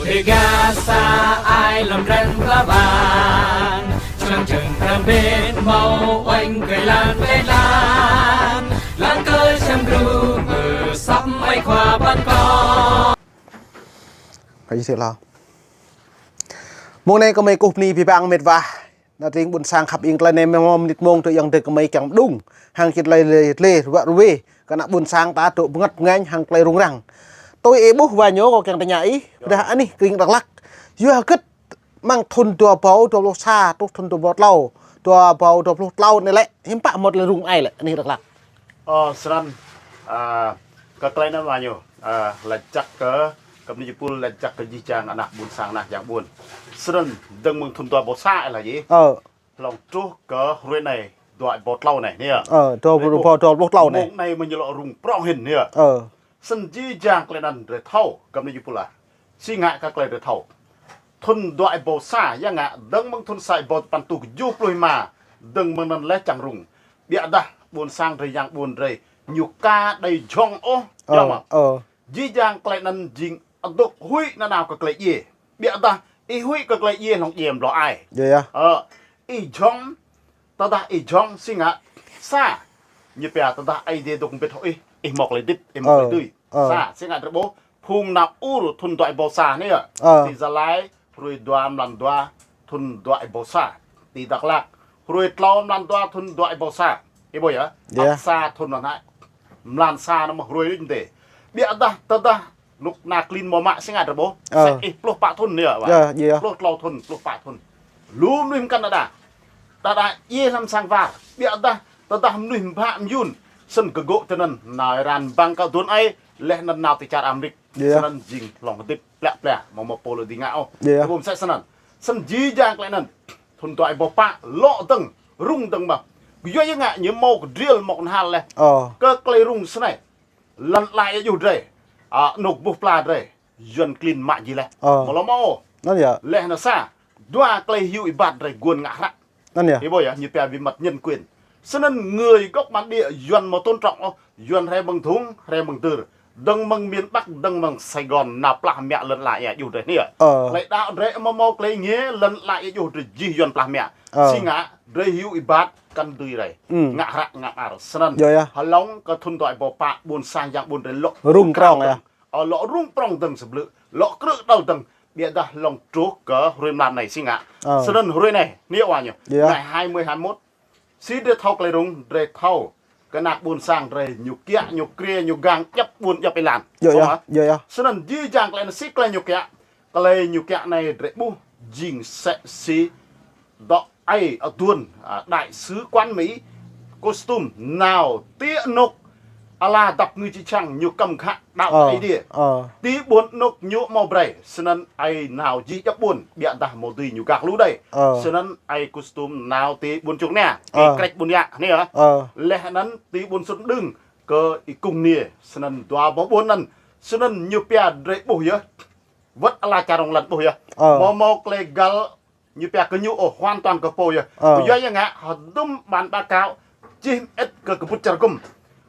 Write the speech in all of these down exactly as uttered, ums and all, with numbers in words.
Ƀiă sa ai lŏm ren pla ƀang, čang čang răm ƀen mâo oanh kơi lan kơi lan, lan kơi čang gru mơ săp ai khua ƀăn kơ. Hãy giới thiệu là mông anai kơ mơi kơkuh bơni ƀiă ƀing mĕt wa. Ană tring ƀuôn sang khăp ing tơlơi anai mơ̆ng mơnit mông tơ ayŏng adơi kơ mơi kiăng pơđung. Hăng kơ tơlơi lĕ, lĕ, ruă ruê. Kơ ană ƀuôn sang ta tŭ bơngăt bơngañ hăng tơlơi rŭng răng. Tui ih ƀuh wa ñu kâo kiăng tơña ih. Pơdah anih kring Dak Lak. Yua hơget mơ̆ng thun dua ƀâo dua pluh sa, truh thun dua ƀâo tlâo. Dua ƀâo dua pluh tlâo anai lĕ. Hiư̆m pă mơ̆ tơlơi rŭng ai lĕ, anih Dak Lak. Ơ, snăn, ơ, kơ tơlơi anŭn wa ñu, ơ, laĭ čăk kơ, kơ mơnit jơpul laĭ čăk kơ jih jang ană ƀuôn sang ană jang ƀuôn. Snăn, dơ̆ng mơ̆ng thun dua ƀâo sa lĕ jih. Ơ. Hlŏng truh kơ hruê anai, dua ƀâo tlâo anai, anai. Ơ, dua ƀâo, dua ƀâo dua pluh tlâo anai. Mông anai mơ̆ ñu lŏ rŭng prŏng hĭn, anai. Ơ. Snăn jih jang tơlơi anŭn drơi thâo, kơ mơnit jơpul ah. Si ngă kơ tơlơi drơi thâo. Thun dua ƀâo sa, ya ngă, dơ̆ng mơ̆ng thun sa ƀâo tơpăn tuh kơjuh pluh ma, dơ̆ng mơ̆ng anŭn lĕ čang rŭng. Ƀiă dah, ƀuôn sang drơi yang ƀuôn drơi, ñu ka đei jhŏng ôh, ơ, ya mă. Ơ. Jih jang tơlơi anŭn jing adôk huĭ nanao kơ tơlơi djiê. Ƀiă dah, ih huĭ kơ tơlơi djiê hlŏng djiê mlâo ai. Djiê ya. Ơ, ih jhŏng, tơdah ih jhŏng si ngă, sa. Ñu pia tơdah Aê Diê dôk mbĭt hŏ ih, ih mâo tơlơi dĭt, ih mâo tơlơi dưi. Ơ. Sa, si ngă drơi ƀuh, phung nao ur thun dua ƀâo sa anai ya. Ơ. Ti Gia Lai, hruê dua mlan dua, thun dua ƀâo sa. Ti Dak Lak, hruê tlâo mlan dua, thun dua ƀâo sa. Ih ƀuh ya, ăt sa thun anŭn hă. Mlan sa anŭn mơ̆ hruê đôč dê. Ƀiă dah, tơdah, Nuk na klin mơ̆ mă si ngă drơi ƀuh. Ơ. Sĕ ih pluh pă thun anai wa. Ya, ya. Pluh tlâo thun, pluh pă thun. Lu mơnuih mơkăn đa đa. Đa đa djiê hlăm sang war. Ƀiă dah, tơdah mơnuih mbă mơyun. Snăn kơ gŏ tơ anŭn, nao ran băng kơ dun ai, leh anŭn nao ti čar Amêrik. Ya. Snăn jing hlŏng hơdip plĕ plĕ, mơ̆ mâo pô lŏ dưi ngă ôh. Ya. Kơ ƀuh mơsĕ snăn. Snăn jih jang tơlơi anŭn. Thun dua ƀâo pă, lŏ dơ̆ng, rŭng dơ̆ng mơ̆. Kơ yua ya ngă, ñu mâo kơ driel mâo kơ hal leh. Ơ. Kơ tơlơi rŭng snei. Lăn ala ia juh drơi. A, anôk buh pla drơi. Yuăn klin mă jih leh. Ơ. Mơ̆ lŏ mâo. Anŭn ya. Leh anŭn sa. Dua tơlơi hyu ibat drơi guôn ngă hră. Anŭn ya. Ih ƀuh ya, ñu pia về mặt nhân quyền. Snăn người gốc bản địa Yuăn mơ̆ tôn trọng ôh. Yuăn hrơi mơ̆ng Dhŭng, hrơi mơ̆ng Dơr. Dơ̆ng mơ̆ng miền Bắc, dơ̆ng mơ̆ng Sài Gòn, nao plah mă lăn ala ia juh drơi anai. Ơ. Tơlơi đaŏ drơi mơ̆ mâo tơlơi nge, lăn ala ia juh drơi jih Yuăn plah mă. Ơ. Si ngă, drơi hyu ibat, kăn dưi drơi. Ừ. Ngă hră, ngă mơar. Snăn. Ya, ya. Hlŏng kơ thun dua ƀâo pă, ƀuôn sang yang ƀuôn drơi lŏ. Rŭng prŏng ya. Ơ, lŏ rŭng prŏng dơ̆ng sơblư̆, lŏ krư̆ đăl dơ̆ng, ƀiă dah hlŏng truh kơ hruê mlan anai si ngă. Ơ. Snăn hruê anai, anai wa ñu. Ya. Ngày hai mươi hai mốt. Si drơi thâo tơlơi rŭng, drơi thâo. Kơ ană ƀuôn sang drơi ñu kiă, ñu kriê, ñu gang, djăp ƀuôn, djăp êlan. Ya, ya. Ơ. Ya, ya. Snăn jih jang tơlơi anŭn si tơlơi ñu kiă. Tơlơi ñu kiă anai drơi ƀuh, jing sĕ si dŏ ai aduôn, a, đại sứ quán Mỹ, Kostum nao ti anôk ala dăp ngư či čang ñu kăm khă đaŏ kơ Aê Diê. Ơ. Ti ƀuôn anôk ñu mâo brơi, snăn ai nao jih djăp ƀuôn, ƀiă dah mâo dưi ñu gah lu đơi. Ơ. Snăn ai Kostum nao ti ƀuôn Čuk Nia, ti krĕč ƀuôn Yă, anai ya. Ơ. Leh anŭn ti ƀuôn Sŭt Mđưng, kơ Y Kung Niê, snăn dua boh ƀuôn anŭn, snăn ñu pia drơi ƀuh yơh. Wơ̆t ala čar rŏng lăn ƀuh yơh. Ơ. Mâo mâo tơlơi găl Ñu pia kơ ñu ôh hoàn toàn kơ pô yơh. Ơ. Kơ yua ya ngă hơdôm bản báo cáo čih mơit kơ kơbŭt čar gŭm.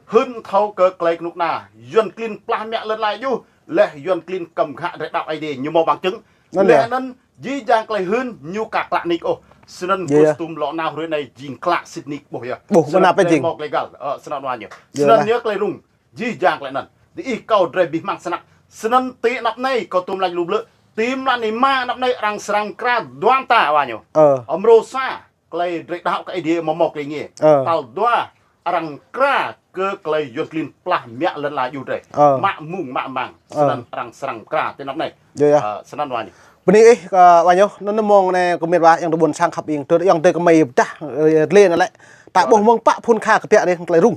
Hưn thâo kơ tơlơi kơnuk kơna. Yuăn klin plah mă lăn ala juh. Leh Yuăn klin kăm khă drơi đaŏ Aê Diê ñu mâo bằng chứng. Anŭn leh anŭn jih jang tơlơi hưn ñu ka klă nik ôh. Snăn Kostum lŏ nao hruê anai jing klă sĭt nik ƀuh yơh. Ƀuh, snăn mơnap jing. Mâo tơlơi găl. Ơ, snăn wa ñu. Snăn ñu tơlơi rŭng. Jih jang tơlơi anŭn. Diih kâo drơi abih bang snăk. Snăn ti anăp anai kâo tuôm laĭ lu blư̆. Ti mlan anai mă anăp anai arăng srăng mkra dua mta wa ñu. Ơ. Mrô sa, tơlơi drơi đaŏ kơ Aê Diê mâo mâo tơlơi nge. Ơ. Tal dua, arăng mkra kơ tơlơi Yuăn klin plah mă lăn ala juh drơi. Ơ. Mă mông mă mang. Ơ. Snăn arăng srăng mkra ti anăp anai. Yơh, yơh. Ơ, snăn wa ñu. Bơni ih, ơ, wa ñu, anŭn mơ̆ng anai kơ mĕt wa, ayŏng adơi ƀuôn sang khăp ing, tơ ayŏng adơi kơ mơi pơdah, ơ, lĕ anŭn lĕ. Ta ƀuh mơ̆ng pă phŭn kha kơ biă anai tơlơi rŭng.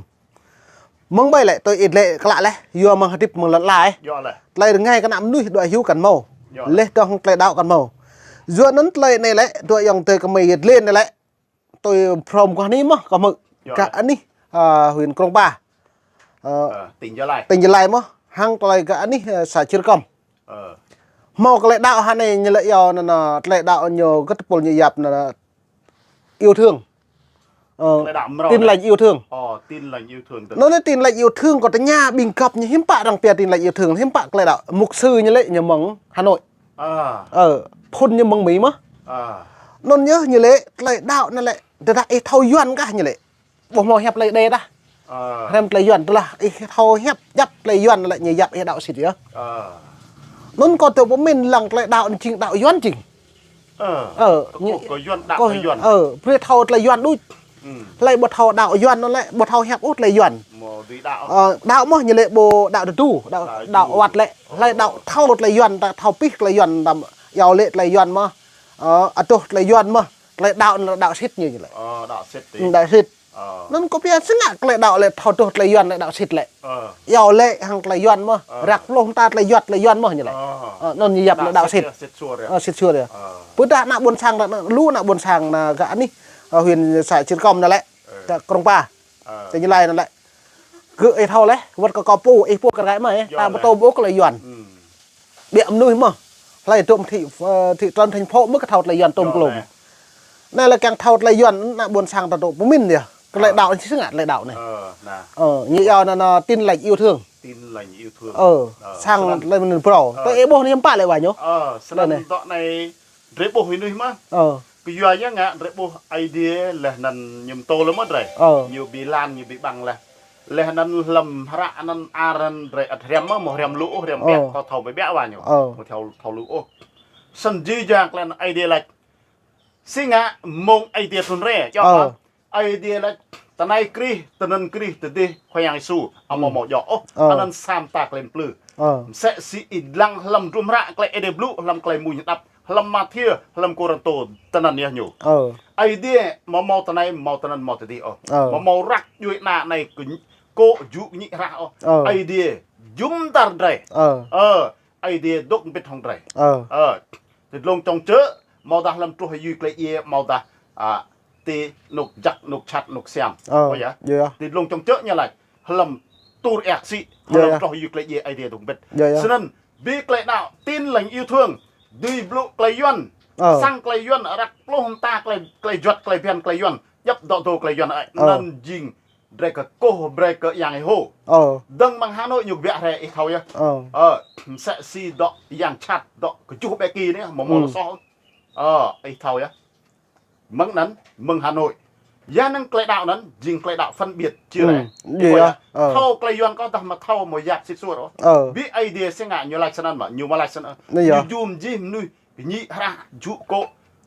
Mơ̆ng ƀai lĕ, tui ih lĕ klă leh, yua mơ̆ng hơdip mơ̆ng lăn ala ih. Yơh leh. Tơlơi rơngai kơ ană mơnuih dŏ hyu kăn mâo. Yơh leh. Leh dơ̆ng tơlơi đaŏ kăn mâo. Yua anŭn tơlơi anai lĕ, tui ayŏng adơi kơ mơi yơh lĕ anai lĕ. Tui phrâo mơguah anai mơ̆, kơ mơ̆. Yơh leh. Gah anih, a, huyện Krông Pa. Ơ, tỉnh Gia Lai. Tỉnh Gia Lai mơ̆, hăng tơlơi gah anih, ơ, xã Chư Rơkom. Ơ. Mâo tơlơi đaŏ hơnai ñu lĕ yua anŭn, tơlơi đaŏ ñu gơ̆t tơpul ñu yap anŭn, yêu thương. Ơ, tơlơi đaŏ mrâo anai. Tin lành yêu thương. Ơ, tin lành yêu thương. Anŭn anai tin lành yêu thương kâo tơña ƀing găp ñu hiư̆m pă arăng pia tin lành yêu thương, hiư̆m pă tơlơi đaŏ. Mục sư ñu lĕ ñu mơ̆ng Hà Nội. Ơ, phŭn ñu mơ̆ng Mi mơ̆. Anŭn yơh ñu lĕ tơlơi đaŏ anŭn lĕ, tơdah ih thâo Yuan kah ñu lĕ. Ƀu hmâo hiăp tơlơi Êđê tah. Hrăm tơlơi Yuan tơdah ih thâo hiăp djăp tơlơi Yuan lĕ ñu yap ih đaŏ sĭt yơh. Anŭn kâo tŭ pơmĭn lăng tơlơi đaŏ anŭn jing đaŏ Yuan jing. Ơ, kơ Yuan đaŏ kơ Yuan. Ơ, brơi thâo tơlơi Yuan đôč. Hlơi ƀu thâo đaŏ Yuan anŭn lĕ, ƀu thâo hiăp ôh tơlơi Yuan. Đaŏ mơ̆ ñu lĕ ƀu đaŏ tơdu, đaŏ, đaŏ wăt lĕ. Hlơi đaŏ thâo tơlơi Yuan, ta thâo pih tơlơi Yuan, ta iâu lĕ tơlơi Yuan mơ̆. Ơ, adoh tơlơi Yuan mơ̆. Tơlơi đaŏ anŭn lĕ đaŏ sĭt ñu lĕ. Đaŏ sĭt. Đaŏ sĭt. Anŭn kâo pia sĭt ngă tơlơi đaŏ lĕ thâo adoh tơlơi Yuan lĕ đaŏ sĭt lĕ. Iâu lĕ hăng tơlơi Yuan mơ̆. Răk pluh mơta tơlơi Yuan, tơlơi Yuan mơ̆ ñu lĕ. Anŭn ñu yap lĕ đaŏ sĭt. Sĭt suôr yơh. Ơ, sĭt suôr yơh. Ƀôdah ană ƀôn sang, ană lu ană ƀôn sang ană gah anih, ơ, huyện xã Čư̆ Rơkŏm anŭn lĕ. Kơ Krông Pa. Kơ Gia Lai anŭn lĕ. Gơ̆ ih thâo lĕ, wơ̆t kơ kâo pô, ih pô kơ gai mơ̆, ta ƀu tôm ôh tơlơi Yuan. Biă mơnuih mơ̆. Hlơi dŏ thị, ơ, thị trấn thành phố mơ̆ kơ thâo tơlơi Yuan tôm klôm. Anai lĕ kiăng thâo tơlơi Yuan, ană ƀôn sang ta tŭ pơmĭn yơh. Tơlơi đaŏ anai sĭt ngă tơlơi đaŏ anai. Ơ, ñu iâu anŭn, anŭn Tin Lành Yêu Thương. Tin Lành Yêu Thương. Ơ, sang tơlơi mơnuih phrâo. Tơlơi ih ƀuh anai hiư̆m pă lĕ wa ñu. Ơ, snăn dŏ anai drơi ƀuh mơnuih mơ̆. Kơ yua ya ngă drơi ƀuh Ơi Adai laih anŭn ñu pơtô lĕ mơ̆ drơi. Ñu bi lan, ñu bi ƀăng laih. Laih anŭn hlăm hră anŭn ar anŭn drơi ăt hrăm mơ̆, mơ̆ hrăm lu ôh, hrăm biă, kâo thâo mơ̆ biă wa ñu. Mơ̆ thâo, thâo lu ôh. Snăn jih jang tơlơi anŭn Ơi Adai laĭ. Sĭt ngă mơ̆ng Ơi Adai trŭn rai, yơh. Ơi Adai laĭ, tơnai Krist, tơnăn Krist, tơdơi Khua Yang Yêsu, amâo mâo djŏ ôh, anŭn sa mơta tơlơi plư. Msĕ si ih lăng hlăm hdruôm hră tơlơi Ơi Adai blŭ, hlăm tơlơi mơñum hơđăp, hlăm Mathiơ, hlăm Kôrintô, tơnăn yơh ñu. Ơi Adai, mâo mâo tơnai, mâo tơnăn, mâo tơdơi ôh. Mâo mâo răk djuai ană anai kơ, kơ jŭ kơ ñĭ hră ôh. Ơi Adai, jum dar drơi. Ơ, Ơi Adai dŏ mbĭt hŏng drơi. Ơ, ti dlông čŏng čơ, mâo dah hlăm truh hyu tơlơi djiê, mâo dah, a, ti nuk jak, nuk čat, nuk siam. Ơ, yơh. Ti dlông čŏng čơ ñu laĭ, hlăm tur iăk sĭ, hlăm truh hyu tơlơi djiê Ơi Adai dŏ mbĭt. Snăn, bi tơlơi đaŏ Tin Lành Yêu Thương, dưi blŭ tơlơi Yuan, sang tơlơi Yuan, răk pluh mơta tơlơi, tơlơi juăt, tơlơi bhiăn, tơlơi Yuan, djăp dŏ dô tơlơi Yuan, ơ, anŭn jing drơi kơ kôh, brơi kơ yang ih hô. Dơ̆ng mơ̆ng Hà Nội ñu kơ biă hrơi ih thâo yơh. Ơ, msĕ si dŏ yang čat, dŏ kơjuh ƀĕ ki anai, mơ̆ mâo soh. Ơ, ih thâo yơh. Mơ̆ng anŭn, mơ̆ng Hà Nội. Ya năng tơlơi đaŏ anŭn, jing tơlơi đaŏ phân biệt chia rẽ. Ih ƀuh yơh. Thâo tơlơi Yuan kâo dah mơ̆ thâo mơ̆ yap sĭt suôr ôh. Bi Ơi Adai sĭt ngă ñu laĭ snăn mơ̆, ñu mơ̆ laĭ snăn. Ñu jum jih mơnuih, kơ ñĭ hră, jŭ kơ.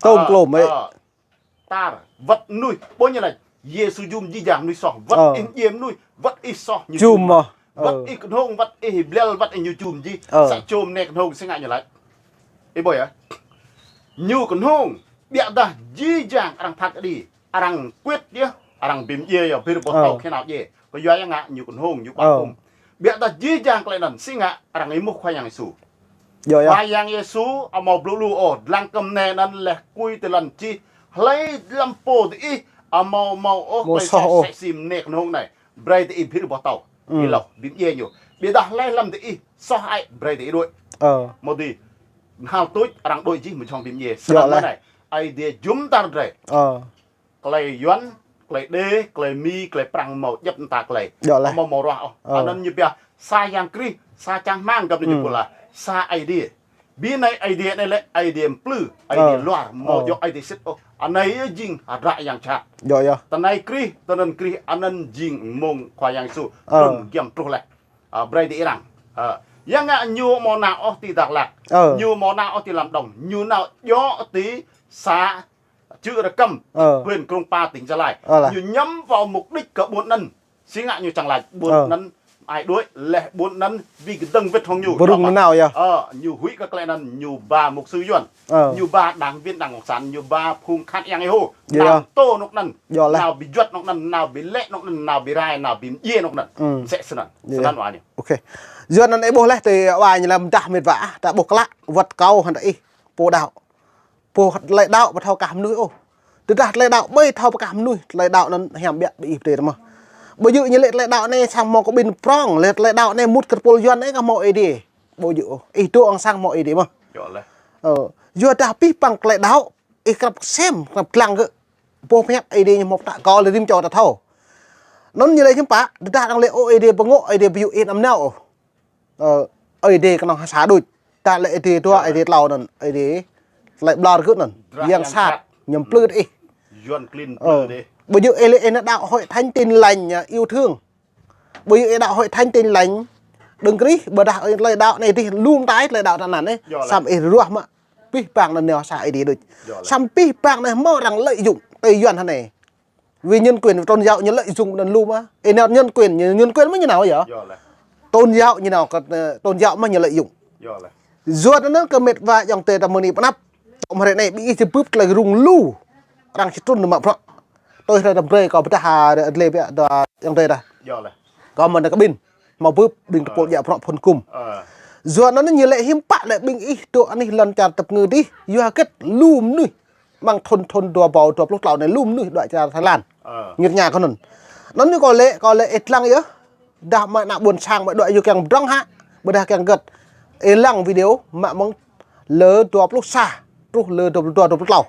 Tôm klôm, ơ. Tar, wơ̆t mơnuih, ƀuh ñu laĭ, Yêsu jum jih jang mơnuih soh, wơ̆t ih mdjiê mơnuih, wơ̆t ih soh ñu jum mơ̆. Wơ̆t ih kơnhông, wơ̆t ih blel, wơ̆t ih ñu jum jih, sa čô mơnê kơnhông sĭt ngă ñu laĭ. Ih ƀuh yơh. Ñu kơnhông, biă dah jih jang arăng phat kơđi, arăng kwĭt yơh, arăng bi mdjiê yơh, bĭr boh tâo khĭn nao djiê. Kơ yua ya ngă ñu kơnhông, ñu ƀă kŭm. Biă dah jih jang tơlơi anŭn, sĭt ngă arăng êmuh Khua Yang Yêsu. Khua Yang Yêsu, amâo blŭ lu ôh, dlăng kơ mơnê anŭn leh kui tơlơi anŭn čih, hlơi lăm pô diih, amâo mâo ôh, mâo tơlơi soh ôh. Msĕ si mơnê kơnhông anai, brơi diih bĭr boh tâo. Ih lŏ, bi mdjiê ñu. Biă dah hlơi lăm diih, soh ai, brơi diih đuaĭ. Mơ̆ di, hal tuč, arăng đuaĭ jih mơ̆ng jơhŏng bi mdjiê. Snăn mơ̆ anai, Ơi Adai jum dar drơi. Tơlơi Yuan, tơlơi Êđê, tơlơi Mi, tơlơi Prăng mâo djăp mơta tơlơi. Amâo mâo ruah ôh. Anŭn ñu pia sa Yang Krist, sa čang hmang găp anai ñu pô laĭ, sa Ơi Adai. Bi anai Ơi Adai anai lĕ Ơi Adai mplư, Ơi Adai luar, mâo djŏ Ơi Adai sĭt ôh. Anai yơh jing hdră yang čhat. Tơnai Krist, tơnăn Krist, anŭn jing mơ̆ng Khua Yang Yêsu. Trŭn giăm truh leh. A, brơi diih răng. A, ya ngă ñu mâo nao ôh ti Dak Lak. Ñu mâo nao ôh ti Lâm Đồng. Ñu nao djŏ ti sa Čư̆ Rơkăm, huyện Krông Pa, tỉnh Gia Lai. Ñu nhắm vào mục đích kơ ƀuôn anŭn. Sĭt ngă ñu čang laĭ ƀuôn anŭn ai đuaĭ, leh ƀuôn anŭn bi kơdơ̆ng wĭt hŏng ñu. Ơ, ñu huĭ kơ tơlơi anŭn, ñu ba mục sư Yuan. Ñu ba đảng viên Đảng Cộng sản, ñu ba phung khăt yang êhô. Nao pơtô anŏ anŭn. Nao bi juăt anŏ anŭn, nao bi lĕ anŏ anŭn, nao bi rai, nao bi mdjiê anŏ anŭn. Msĕ snăn. Snăn wa ñu. Yua anŭn ih ƀuh leh, tơ wa ñu lăm dah mĕt wa, ta ƀuh klă, wơ̆t kâo hăng ih, pô đaŏ. Pô tơlơi đaŏ ƀu thâo kah mơnuih ôh. Tơdah tơlơi đaŏ ƀu thâo kah mơnuih, tơlơi đaŏ anŭn hiam biă ƀing ih pơtê mơ̆. Ƀu djơ̆ ñu lĕ tơlơi đaŏ anai sang mâo kơ ƀing prŏng, lĕ tơlơi đaŏ anai mŭt kơ tơpul Yuan anai kah mâo Ơi Adai. Ƀu djơ̆ ôh. Ih dŏ ang sang mâo Ơi Adai mơ̆. Ơ, yua dah pih păng tơlơi đaŏ, ih krăp sem, krăp lăng gơ̆. Boh pơhiăp Ơi Adai ñu mâo pơtă kơ lĕ rĭm čô ta thâo. Anŭn ñu lĕ hiư̆m pă, tơdah arăng lĕ ơ Ơi Adai pơngŏ, Ơi Adai pơyŭ ih anăm nao ôh. Ơ, Ơi Adai kơnơ̆ng sa đôč. Ta lĕ Ơi Adai dua, Ơi Adai tlâo anŭn, Ơi Adai tơlơi ƀlŏr gơ̆t anŭn. Yang sat, ñu plư đĭ. Yuan klin plư đĭ. Ƀu djơ̆ ih lĕ ih nao đaŏ Hội Thánh Tin Lành, à, Yêu Thương. Ƀu djơ̆ ih đaŏ Hội Thánh Tin Lành Đấng Christ, ƀôdah ih tơlơi đaŏ anai dih lŏm tai tơlơi đaŏ tơ anŭn anai. Samơ̆ ih ruah mă pih pang anŭn nao sa Ơi Adai đôč. Samơ̆ pih pang anai hmâo arăng lợi dụng tơ Yuan hơnai. Vì nhân quyền tôn giáo ñu lợi dụng anŭn lu mă. Ih nao nhân quyền, ñu nhân quyền mơ̆ ñu nao yơh. Tôn giáo ñu nao kơ, tôn giáo mơ̆ ñu lợi dụng. Yua anŭn kơ met wa ayŏng adơi ta mơ̆ng anai pơ anăp. Čŏk mơ̆ hrơi anai ƀing ih či bưp tơlơi rŭng lu. Arăng či trŭn mă bruă. Tui hrơi ta brơi kâo pơdah ha hrơi adlê biă dua ayŏng adơi ta. Kâo mơ̆n kơ ƀing hmâo bưp ƀing tơpul djă bruă phŭn kŭm. Yua anŭn ñu lĕ hiư̆m pă lĕ ƀing ih dŏ anih lŏn čar tơpơngư dih. Yua hơget lu mơnuih. Amăng thŭn thŭn dua rơbâo dua pluh klâo anai lu mơnuih dŏ čar Thái Lan. Ngir ña kơ anŭn. Anŭn ñu kâo lĕ, kâo lĕ ih lăng yơh. Dah mă ană ƀôn sang mă dŏ yua kiăng pơdrŏng hă. Ƀôdah kiăng hơget. Ih lăng video mă mơ̆ng lơ dua pluh sa truh lơ dua pluh dua, dua pluh klâo.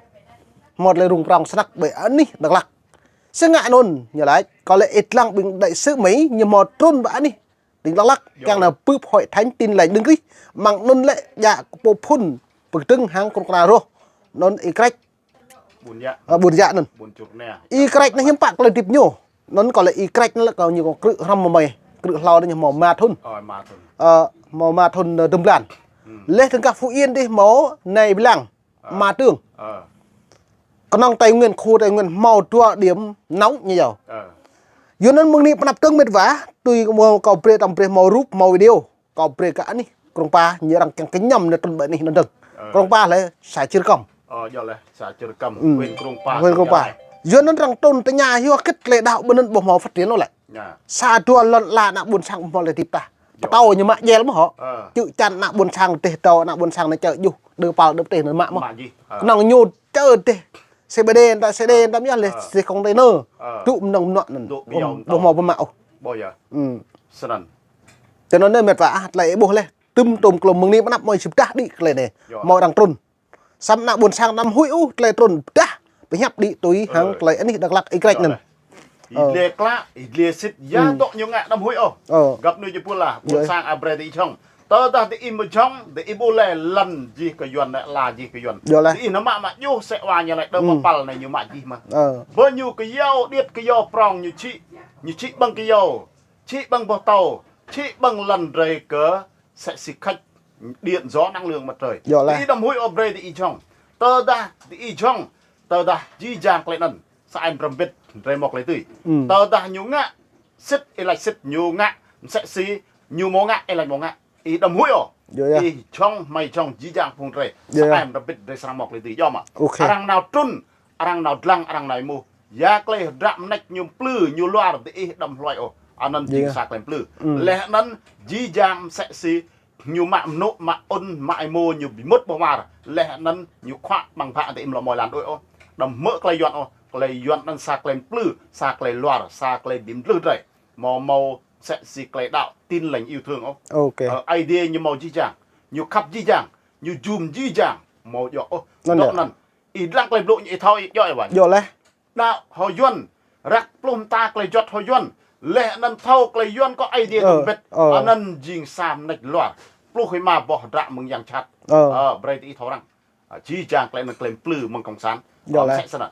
Hmâo tơlơi rŭng prŏng snăk ƀơi anih Dak Lak. Sĭt ngă anŭn ñu laĭ, kâo lĕ ih lăng ƀing đại sứ Mỹ ñu hmâo trŭn ƀơi anih tỉnh Dak Lak, kiăng nao bưp Hội Thánh Tin Lành Đấng Christ, amăng anŭn lĕ djă kơ pô phŭn pơkơdơ̆ng hăng kơnuk kơna rŏh. Anŭn Y Krĕč. Ƀun Yă. Ơ, Ƀun Yă anŭn. Y Krĕč anai hiư̆m pă tơlơi hơdip ñu. Anŭn kâo lĕ Y Krĕč anŭn lĕ kâo ñu kâo krư̆ hrŏm mơmai, krư̆ hlâo anai ñu hmâo rơma thŭn. Ơ, hmâo rơma thŭn, ơ, dŭm blan. Laih dơ̆ng gah Phú Yên dih hmâo Nay Blang. Ama Tương. Kơnơ̆ng Tây Nguyên, khu Tây Nguyên hmâo dua điểm nóng ñu yơh. Yua anŭn mơ̆ng anai pơ anăp dơ̆ng met wa, tui hmâo kâo brơi tơm brơi hmâo rup, hmâo video. Kâo brơi kơ anih Krông Pa, ñu arăng kiăng kơñăm ñu trŭn ƀơi anih anŭn dơ̆ng. Krông Pa lĕ xã Chư Rơkăm. Ơ, yơh lĕ xã Chư Rơkăm, huyện Krông Pa. Yua anŭn arăng trŭn tơña hyu hơget tơlơi đaŏ ƀơi anŭn ƀu hmâo phát triển ôh lĕ. Sa dua lŏn ala ană ƀôn sang ƀu hmâo tơlơi hơdip tah. Pơtâo ñu mă djel mơ̆ hŏ. Čư̆ čan ană ƀôn sang dêh dâo, ană ƀôn sang anai čơ djuh, đơ pal đơ pơtih anŭn mă mơ̆. Kơnơ̆ng ñu čơ dêh. Xe bê đê, ta xe đê, ta mơyah lĕ, xe container. Tŭ mơnơ̆ng mơnuă anŭn. Ƀu hmâo pơmă ôh. Snăn. Tui anŭn anai met wa ah, tơlơi ih ƀuh lĕ. Tŭm tŭm klŏm mơ̆ng anai pơ anăp hmâo či pơdah đĭ tơlơi anai. Hmâo arăng trŭn. Samơ̆ ană ƀôn sang anăm huĭ ôh, tơlơi trŭn pơdah, pơhiăp đĭ tui hăng tơlơi anih Dak Lak Y Krĕč anŭn. Ih dlê klă, ih dlê sĭt, ya dŏ ñu ngă anăm huĭ ôh. Găp anai či pơla, ƀôn sang a brơi tơ ih jhŏng. Tơdah tơ ih mơjhŏng, tơ ih ƀu lĕ lăn jih kơ Yuan, lĕ la jih kơ Yuan. Tơ ih nao mă mă djuh sĕ wa ñu lĕ đơ pơpăl anai ñu mă jih mơ̆. Bơ ñu kơyâo điêt kơyâo prŏng ñu čih, ñu čih ƀơ̆ng kơyâo, čih ƀơ̆ng boh tâo, čih ƀơ̆ng lăn drơi kơ sĕ si khač điện gió năng lượng mặt trời. Tơ ih đăm huĭ ôh brơi tơ ih jhŏng. Tơdah tơ ih jhŏng, tơdah jih jang tơlơi anŭn, sa ai mrăm bĭt, drơi hmâo tơlơi tui. Tơdah ñu ngă, sĭt ih laĭ sĭt ñu ngă, msĕ si ñu hmâo ngă, ih laĭ hmâo ngă. Ih đăm huĭ ôh. Ih jhŏng, hmei jhŏng, jih jang phung drơi. Sa ai mrăm bĭt, drơi srăng hmâo tơlơi tui. Yơh mă. Arăng nao trŭn, arăng nao dlăng, arăng nao êmuh. Ya tơlơi hơdră mơneč ñu plư, ñu luar, tơ ih đăm hluai ôh. Anŭn jing sa tơlơi plư. Laih anŭn jih jang msĕ si ñu mă mơnŭ, mă ŭn, mă êmô, ñu ƀu mŭt ƀô̆ war. Laih anŭn ñu khuă ƀăng bhă tơ ih lŏ hmâo lăn đuaĭ ôh. Đăm hmư̆ tơlơi Yuan ôh. Tơlơi Yuan anŭn sa tơlơi plư, sa tơlơi luar, sa tơlơi ƀu mlih drơi. Hmâo hmâo msĕ si tơlơi đaŏ Tin Lành Yêu Thương ôh. Ơ, Ơi Adai ñu hmâo jih jang. Ñu khăp jih jang. Ñu jum jih jang. Hmâo djŏ ôh. Dŏ anŭn. Ih dlăng tơlơi blŭ ñu ih thâo ih djŏ ih wa. Djŏ laih. Đaŏ hơyuan, răk pluh mơta tơlơi juăt hơyuan, laih anŭn thâo tơlơi Yuan kơ Ơi Adai tơm bĕt. Anŭn jing sa mơneč luar. Pluh rơma boh hơdră mơ̆ng yang jhat. Ơ, brơi tơ ih thâo arăng. Ơ, jih jang tơlơi anŭn tơlơi plư mơ̆ng cộng sản. Yơh lĕ.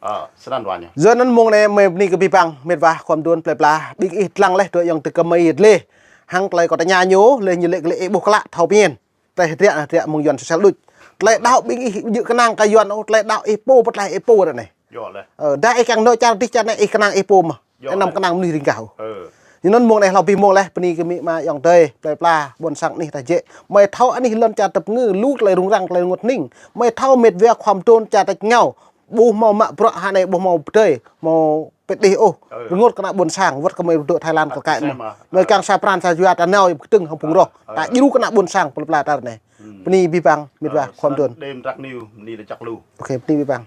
Ơ, snăn wa ñu. Yua anŭn mơ̆ng anai mơi bơni kơ abih bang, met wa, khua mduôn, plơi pla, ƀing ih dlăng laih dŏ ayŏng adơi kơ mơi yơh lĕ. Hăng tơlơi kâo tơña ñu, laih ñu lĕ kơ lĕ ih ƀuh klă thâo pơmĭn. Tơlơi hơdră, hơdră mơ̆ng Yuan sosel đôč. Tơlơi đaŏ ƀing ih ƀu djơ̆ kơnang kơ Yuan ôh, tơlơi đaŏ ih pô pơtlaih ih pô ră anai. Ơ, dah ih kiăng nao čar dih čar anai ih kơnang ih pô mơ̆. Ih anăm kơnang mơnuih ring gah ôh. Yua anŭn mơ̆ng anai hlâo abih mơ̆ng laih, bơni kơ amĭ ama ayŏng adơi, plơi pla, ƀôn sang anih ta jĕ. Mơi thâo anih lŏn čar tơpơngư, lu tơlơi rŭng răng, tơlơi rơngot hơning. Mơi thâo met wa khua mduôn čar tač rơngiao. Ƀu hmâo mă bruă hơnai, ƀu hmâo pơdơi, hmâo pĕt đih ôh. Rơngot kơ ană ƀôn sang, wơ̆t kơ mơi dŏ Thái Lan kơ kaĭ mơ̆. Mơi kiăng sa pran sa jua ta nao pơkơdơ̆ng hăng phung rŏh. Ta djru kơ ană ƀôn sang plơi pla ta ră anai. Bơni abih bang, met wa, khua mduôn. Đêm trắc niu, bơni lĕ čăk lu. Ok, bơni abih bang.